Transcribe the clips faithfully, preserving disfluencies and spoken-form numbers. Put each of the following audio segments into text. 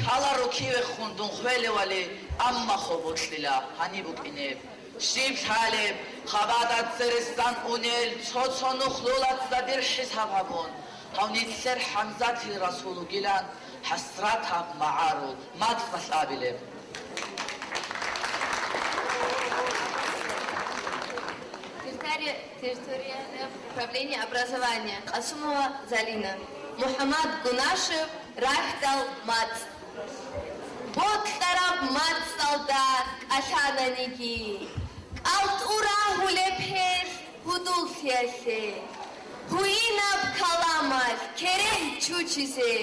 Лъала руккивехун дун хвелевали, амма хо бокьила гьаниб букӀинеб. Щиб лъалеб, хабада цересан унел цо-цо нух лолаца дир хӀисаб гьабун, гьав нилъер ХӀамзатил Расул вугилан хӀасратаб магӀарул мацӀалъ абилеб. Территория-, территориальное управление образования, Касумова Залина. МухӀаммад Гунашев, «Рахьдал мацӀ». Бокьараб мацӀалда кӀалъананиги, кӀалтӀу рагьулеб гьелъ гьудуллъиялъе. Гьуинаб каламалъ керен чучизе,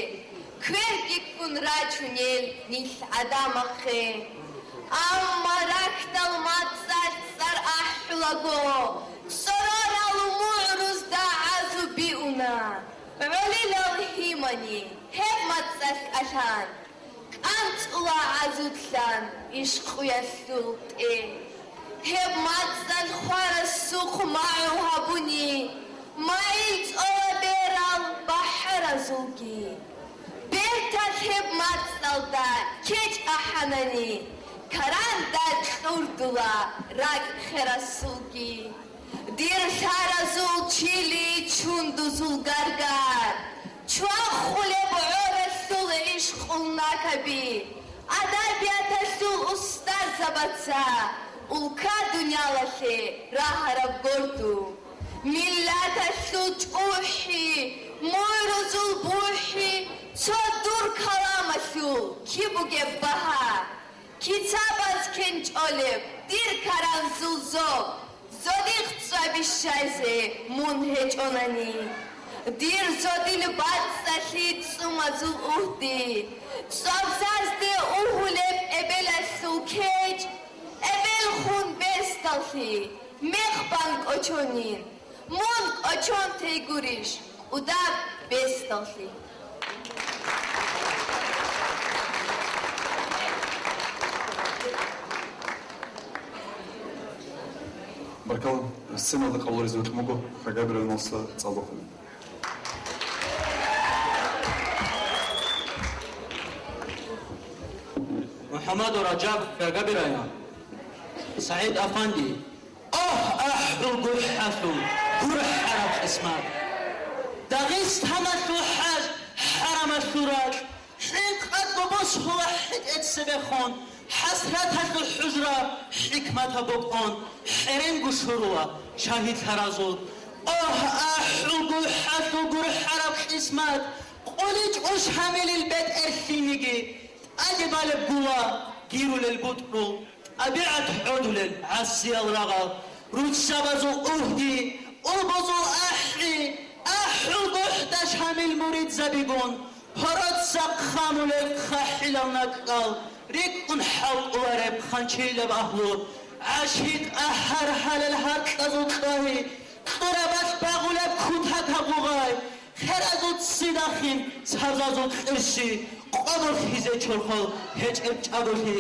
кверги ккун рачунел нилъ гӀадамахъе. Амма рахьдал мацӀалъ цӀар ахӀулаго, цӀорорал мугӀрузда гӀазу биуна. ГӀолилал гьимани гьеб мацӀалъ кӀалъан, кӀанцӀула гӀазулъан ишкъуялъул тӀе. Гьеб мацӀалъ хварасухъ магӀу гьабуни, майил цӀола берал бахӀаразулги. Берталъ гьеб мацӀалда кечӀ ахӀанани, каранда кьурдула ракӀ херасулги. Дир лъаразул чили чундузул гаргар, чвахулеб гӀоралъул ишкъул накаби, адабияталъул устарзабаца улка-дуниялалъе рагьараб горду, миллаталъул чӀухӀи, мугӀрузул бухӀи, цо дур каламалъул киб бугеб багьа? Кицабаз кенчӀолеб дир каранзул зоб, зодихъ цӀваби щайзе мун гьечӀонани. Дир зодил бацӀцӀалъи цӀумазул угьди, цӀвабзазде угьулеб эбелалъул кечӀ, эбелхун бесдаллъи мех бан кӀочонин. Мун кӀочон тей гурищ кӀудаб бесдаллъи? Баркала, сценалда къабуларизе вукьун буго Хагабирайналъул цӀалдохъ. МухӀаммадов Ражаб, Хагабирая. СагӀид Афанди. Агь, ахӀул гурхӀалъул гурхӀараб къисмат! Дагъистаналъул хӀаж, хӀарамалъул ракь, хӀинкъа босула хӀетӀе цебехун, хӀасраталъул хӀужра, хӀикматаб бокӀон, хӀеренго щурула шагьидлъаразул. Агь, ахӀул гурхӀалъул гурхӀараб къисмат! Къулич ГӀушамилил бетӀерлъиниги, тӀаде балеб гула гирулел бутӀрул, тӀабигӀат гӀодулел гӀасиял рагъал, руччабазул угьди, убузул ахӀи, ахӀул гурхӀда шамил муридзабигун, гьороца хъамулел хъахӀилал накӀкӀал, рикӀкӀун хӀалкӀолареб хъанчейлаб агьлу, гӀашикъ ахӀар гьалел гьаркьазул кьвагьи, кьурабалъ багъулеб кутакаб гъугъай, херазул ццидахъин сабзазул кьирщи, къоболъизе чорхол гьечӀеб чӀаголъи,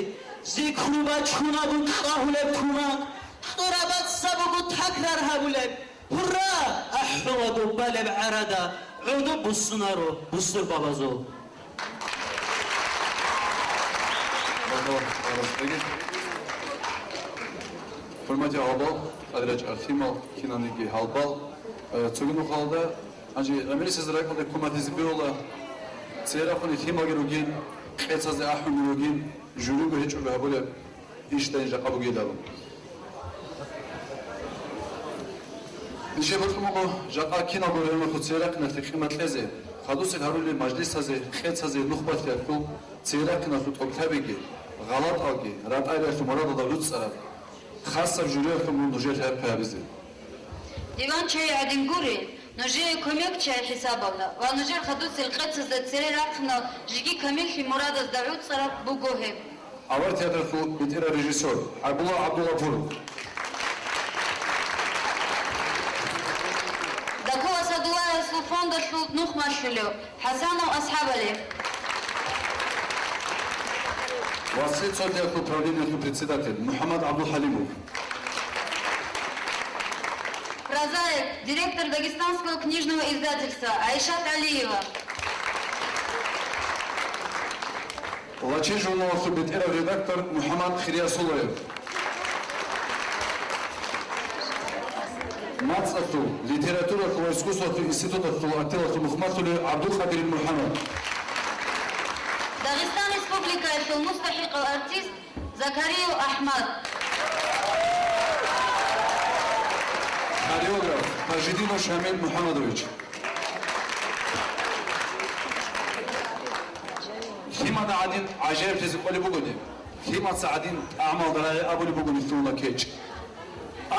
зикру бачунабун кьвагьулеб кумак, кьурабацабугу такрар гьабулеб, гьурра! АхӀулаго балеб гӀарада гӀодоб буссунаро бусурбабазул. ХӀурматиял гьалбал, къадрачӀар лъимал, киналниги гьалбал, э, цоги нухалда, гьанже гӀемерисез ракӀалде куматизе бегьула, церахъуни лъималги ругин, къецазе ахӀунги ругин, журиго гьечӀого гьабулеб ишдай жакъа бугилан. Нижер бокьун буго жакъа киналго районалъул церахъиналъе къимат кьезе, хадусел гьарулел мажлисазе, къецазе, нухбалъиялъул церахъиналъул тӀокӀлъабиги, гъалатӀалги, ратӀариялъул мурадалда гӀуцӀараб, хасаб журиялъун мун нужер хӀерхъи гьабизе. Диван чӀей гӀадин гури, нужее кумекчи хӀисабалда ва нужер хадусел къецазда цере рахъинал жеги камиллъи мурадазда гӀуцӀараб буго гьеб. Авар театралъул бетӀерав режиссер ГӀабдулла ГӀабдулгъафуров. Дакул Асадуллаевасул фондалъул нух малъулев ХӀасанов АсхӀабали. Васил цолъиялъул правлениялъул председатель МухӀаммад ГӀабдулхӀалимов. Прозаик, директор Дагестанского книжного издательства ГӀайшат ГӀалиева. «Лачи» журналалъул бетӀерав редактор МухӀаммад Хириясуллаев. МацӀалъул, литературалъул ва искусствалъул институталъул отделалъул мухӀматлъулев ГӀабдулкъадирил МухӀаммад. Дагъистан Республикаялъул мустахӀикъав артист Закариев АхӀмад. Хореограф Тажидинов Шамил МухӀаммадович. Лъимада гӀадин гӀажаиблъизе кӀолеб бугони, лъимаца гӀадин тӀагӀамалда рагӀи абулеб бугони лъугьуна кечӀ.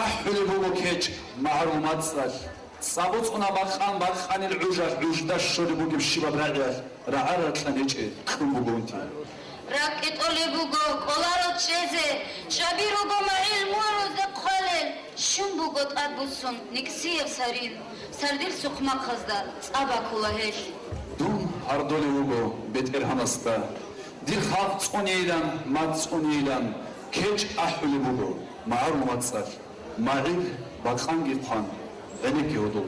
АхӀулеб буго кечӀ магӀарул мацӀалъ. ЦӀа боцӀуна бакъан-бакъанил гӀужалъ, гӀужда щолеб бугеб щибаб рагӀиялъ рагӀа-ракьан гьечӀеб кьун буго унти. РакӀги тӀолеб буго кӀоларо чӀезе, чӀаби руго магӀил мугӀрузда хъвалел, щун буго тӀад буссун никсияб сарил, сардил сухъмахъазда цӀа бакула гьелъ. Дун гьардолев вуго БетӀергьанасда, дир халкъ цӀунейилан, мацӀ цӀунейилан, кечӀ ахӀулеб буго магӀарул мацӀалъ. МагӀил бакъанги хъван, гӀенекке гьудул.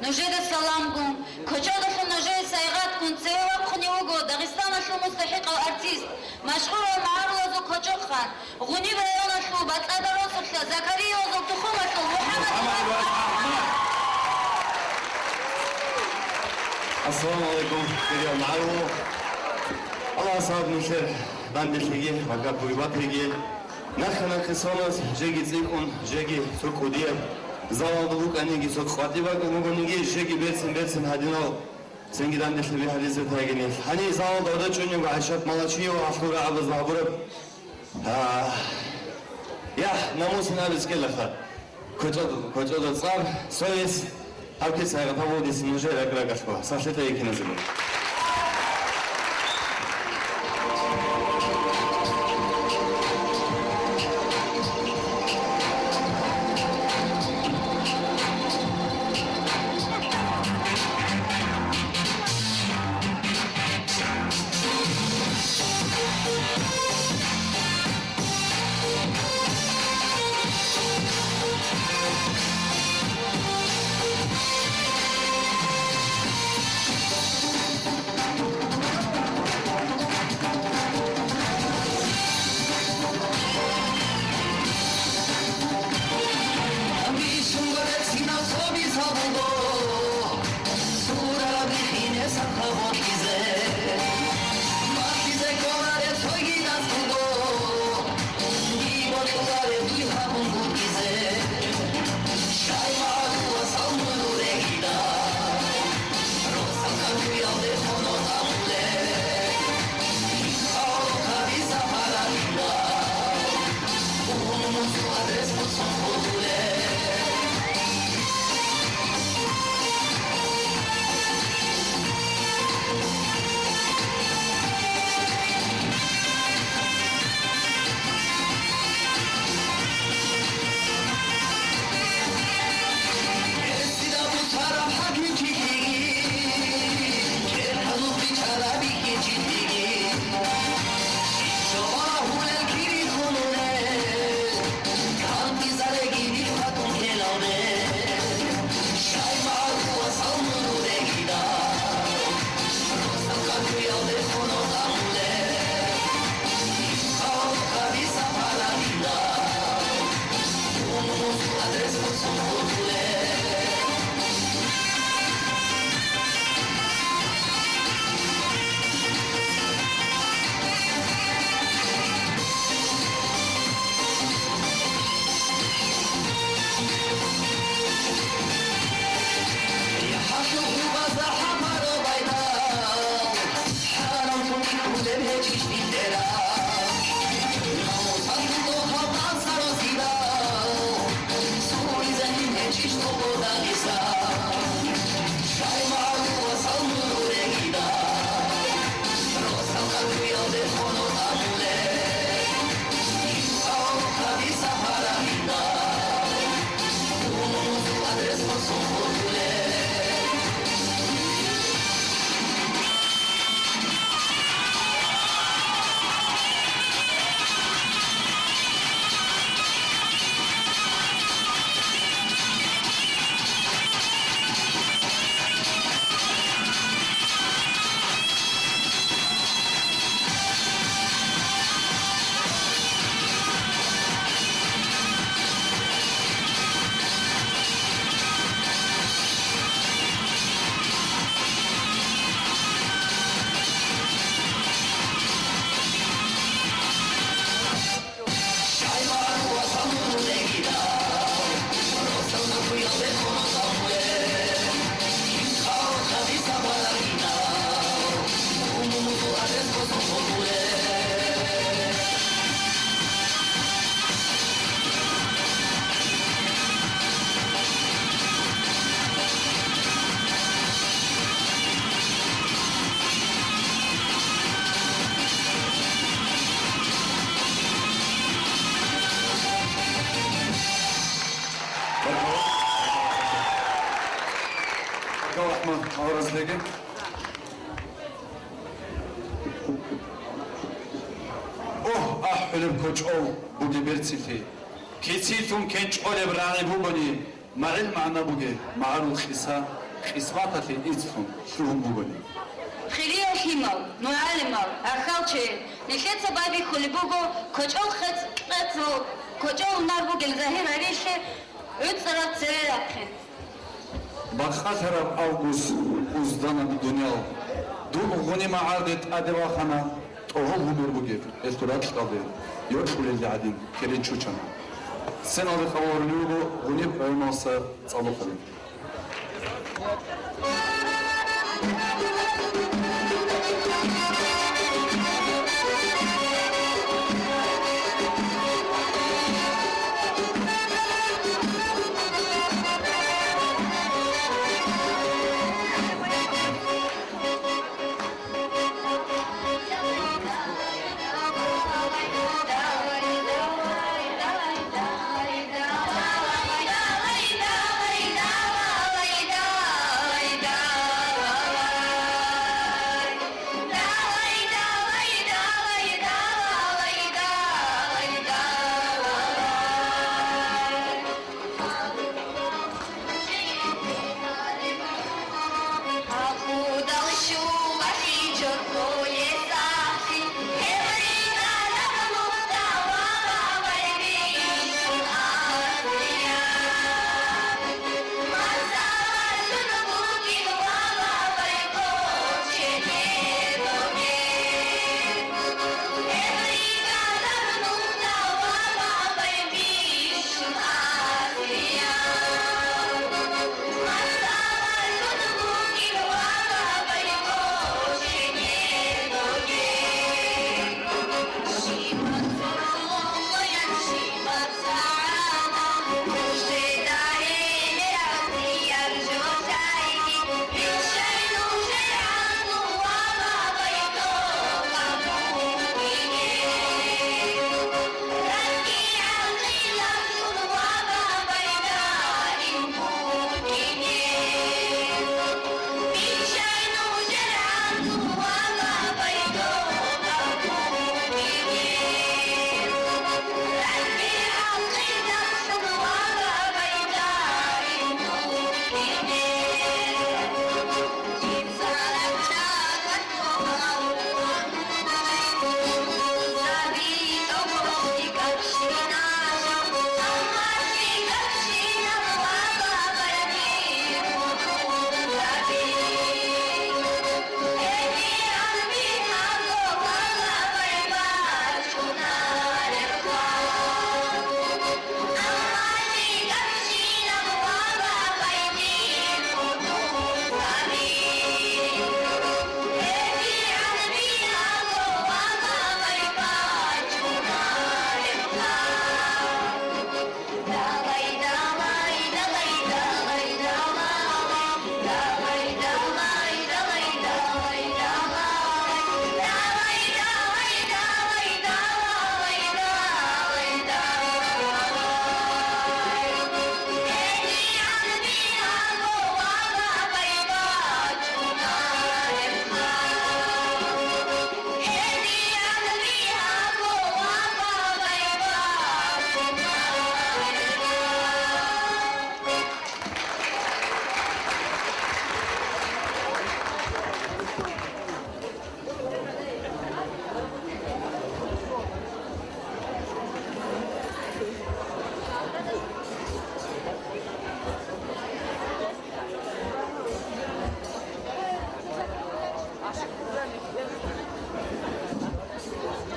Нужеда саламгун, кочӀодалъун нужее сайгъатгун цеве вахъунев вуго Дагъистаналъул мустахӀикъав артист, машгьурав магӀарулазул кочӀохъан, Гъуниб районалъул БацӀцӀадаб росулъа Закариевазул тухумалъул МухӀаммад. Ассаламу гӀалайкум, хириял магӀарул. Аллагьас гьаб нилъер данделъиги ва гапуги батиги. Нахъе-нахъе соназ, жеги цӀикӀкӀун, жеги цо кӀудияб залалда букӀаниги, цо къватӀиб бакӀун бугониги, жеги берцин-берцин гьадинал цинги данделъи бихьадизе тайги нилъ. Гьанив залалда гӀодов чӀунего ГӀайшат Малачиева гьалъул рагӀабаз гьабураб, а, яхӀ, намусин абизе ккелаха. КвечӀод-, квечӀода цӀар, совесть, гьаб кица гьаб гьабулдиса нужер ракӀ-ракӀалъго, сахлъи тӀайиккиназе. Ох, ахӀулеб кочӀол бугеб берцинлъи, кицилъун кенчӀолеб рагӀи бугони, магӀил магӀна бугеб магӀарул къиса, къисматалъе ицлъун лъугьун бугони. Хириял лъимал, мугӀалимал, ахал чей, нилъеца байбихьулеб буго кочӀол хецӀ-, кьецӀал, кочӀол гьунар бугел загьир гьарилъе гӀуцӀараб цере рахъин. Бакъалъараб август узданаб дуниял. Дун гъуни магӀарде тӀаде вахана, тӀогьол гьумер бугеб гьелъул ракьалде йокьулелде гӀадин, керен чучана. Сценалде къабуларулев вуго гъуниб районалдаса ЦӀалухъали.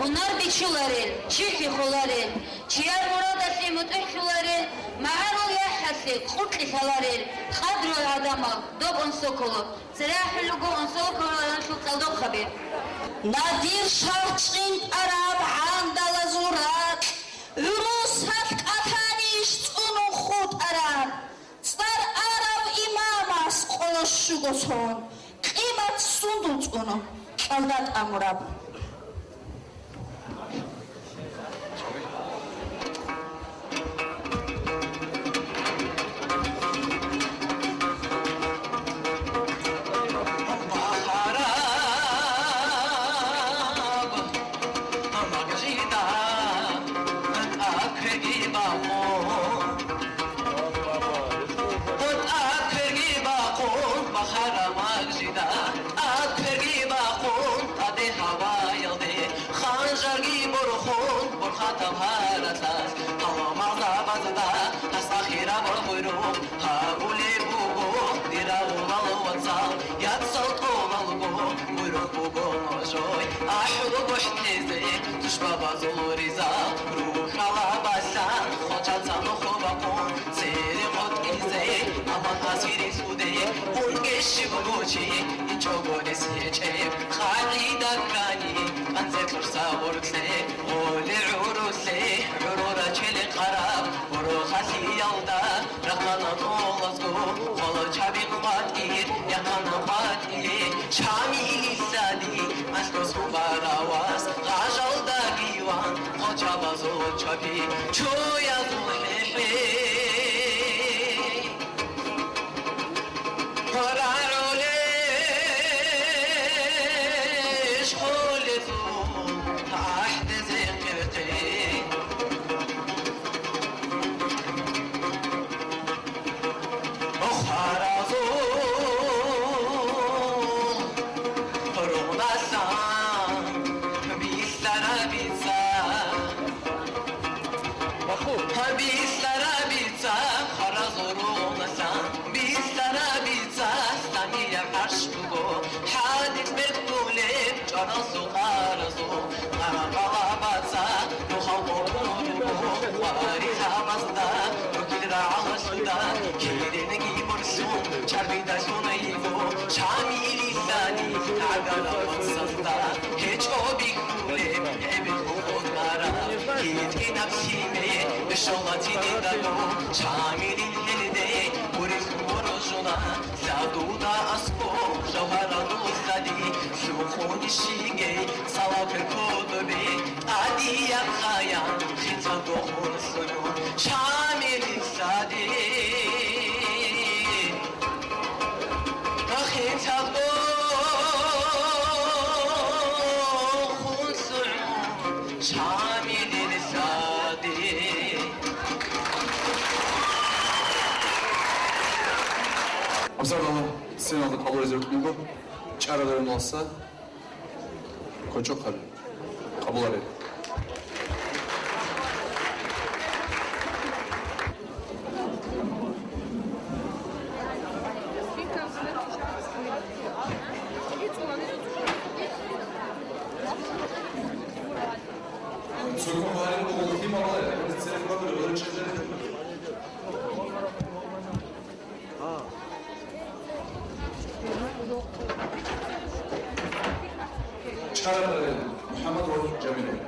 Гьунар бичуларел, чилъи холарел, чияр мурадалъе мутӀигӀлъуларел, магӀарул яхӀалъе къуркьи лъаларел, къадру гӀадамал, доб унсоколо, цере ахӀулел руго унсоколо районалъул цӀалдохъаби. Надир шагьчӀинтӀараб гӀандалазул ракь, гӀурусалъ кӀалъанищ цӀунун хутӀараб? ЦӀар арав имамас къоло щуго сон, къимат сундул цӀуну кьалда тӀамураб. Гьалмагъзабазда гьасда хираб гъуйрукъ гьабулеб буго, дир рагъулал вацал яцал тӀолалго, гъуйрукъ буго нужее ахӀул гохӀлъизе, тушбабазул ризал рухӀалабалъан, хвалчаца нуху бахъун цере хутӀизе, амма асири суде, унге щиб гочи, ичӀого рес гьечӀеб къагӀида ккани, анцӀе кьурса гъоркье, гъоле гӀурулъе, гӀурул рачеле хъараб борохалъиялда, рахъана тӀолазго хвалчаби къватӀир, яхъана къватӀире, Шамилил сади, алъго субарав вас, гъажалда гиван, хвалчабазул чапи, чуязул хӀехӀе. РагӀулел ишкъулезул гӀахӀдезе хъирхъи. Охаразул ругъналъан бихьарабица. Бихьарабица, харазул ругъналъан бихьарабица, лъанилеб гӀарш буго, хӀадид бергулеб чӀваралъул къаразул. Къаркъалабаца нухал къокъун руго, къварилъабазда рукил рагӀалалъуда, киренги борсун, чарбидалъун йиго, Шамилил сади гӀагарал сазда, гьечӀо бихьулеб гӀебел хӀукъу къараб, гьитӀинаб лъимер бищун латинидаго, Шамилил гьелде гурелъ гьоржуна. Лъадуда аскӀоб жавгьарадул сади, лъухъун щигей салавкер кодобе, тӀадияб хъаян хицалго хун сунун Шамилил сади. Хицалго хун сунун Шамилил сади. Абзарала сценалда къабуларизе рукӀине буго ЧӀараб районалдаса Кочок Гьали. Къабулареб. ЧӀараб район, МухӀаммад ва Жамилов.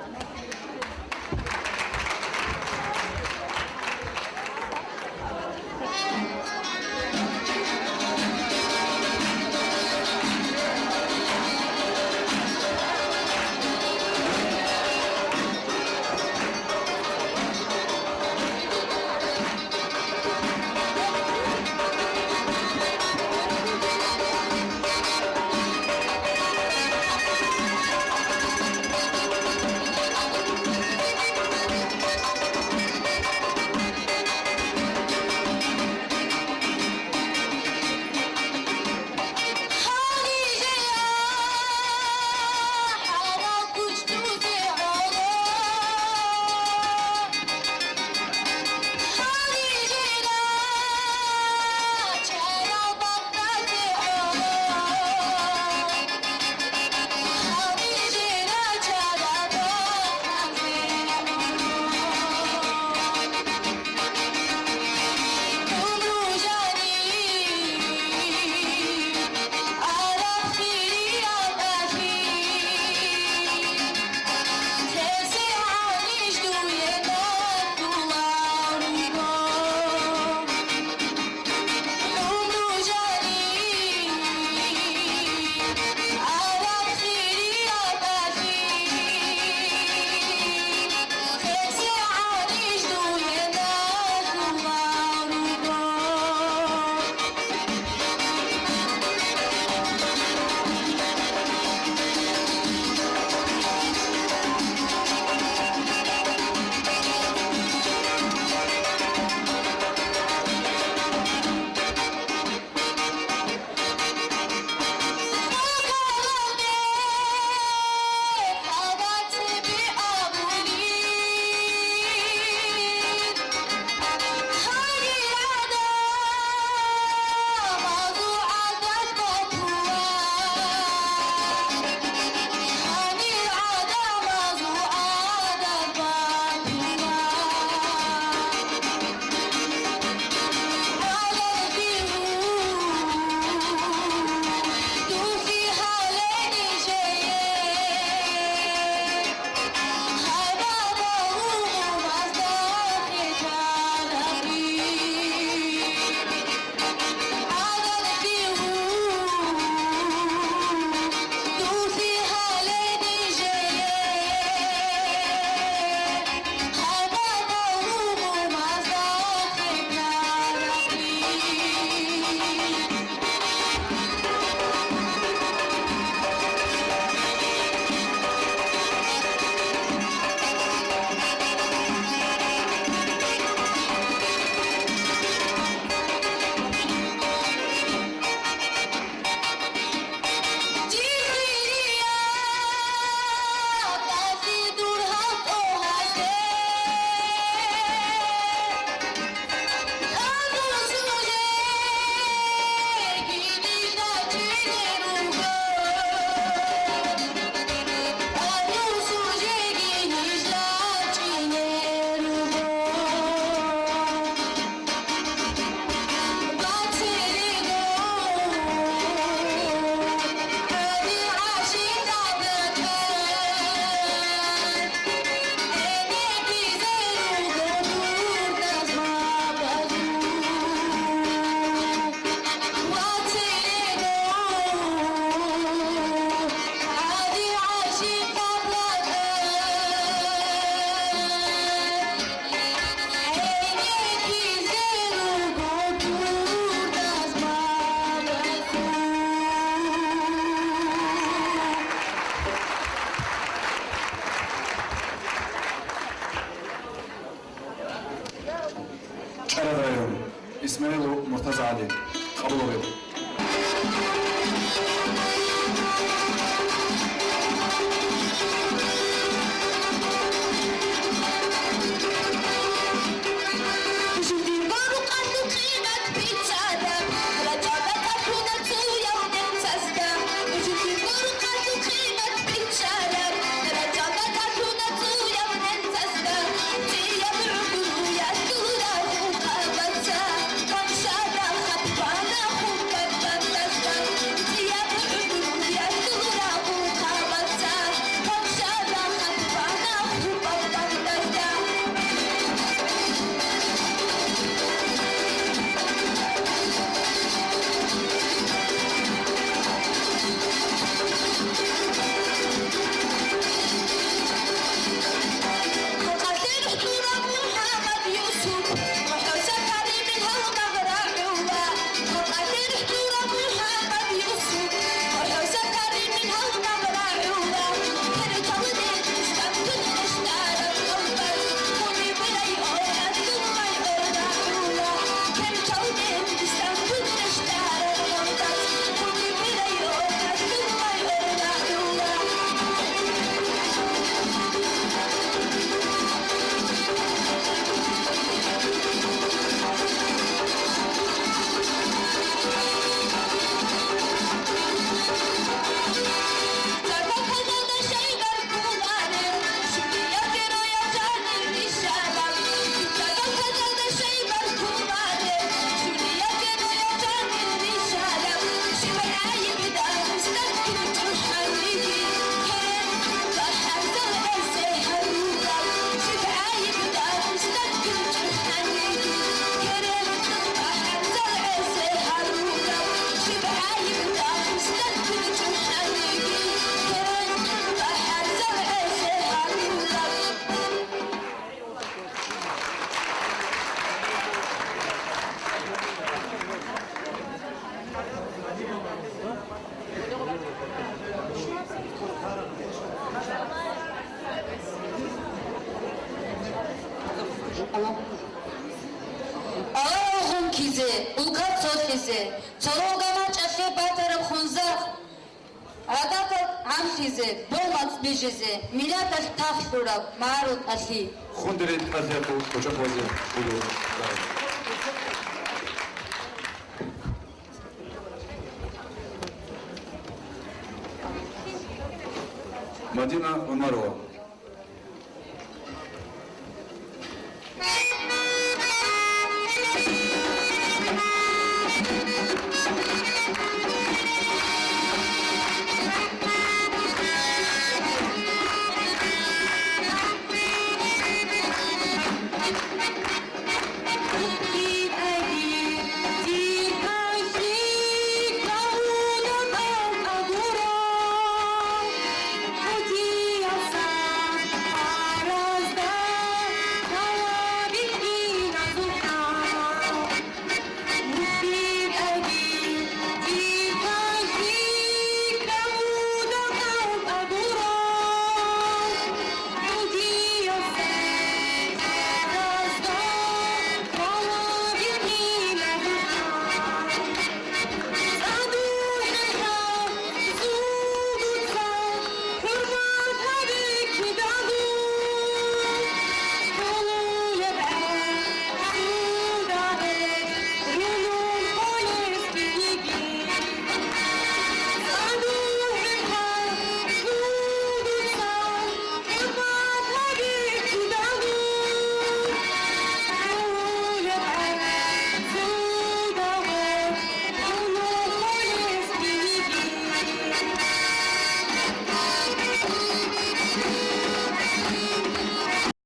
къабул гьабе. Аллагьгун кизе, улка цолъизе, цо ролга мачӀалъе батараб хунзар, гӀадатал гӀамлъизе, бо-мацӀ бижизе, миллаталъ тахлъураб магӀарул кӀалъи. Хундери тӀалъияб кочапазе буго. Мадина ГӀумарова.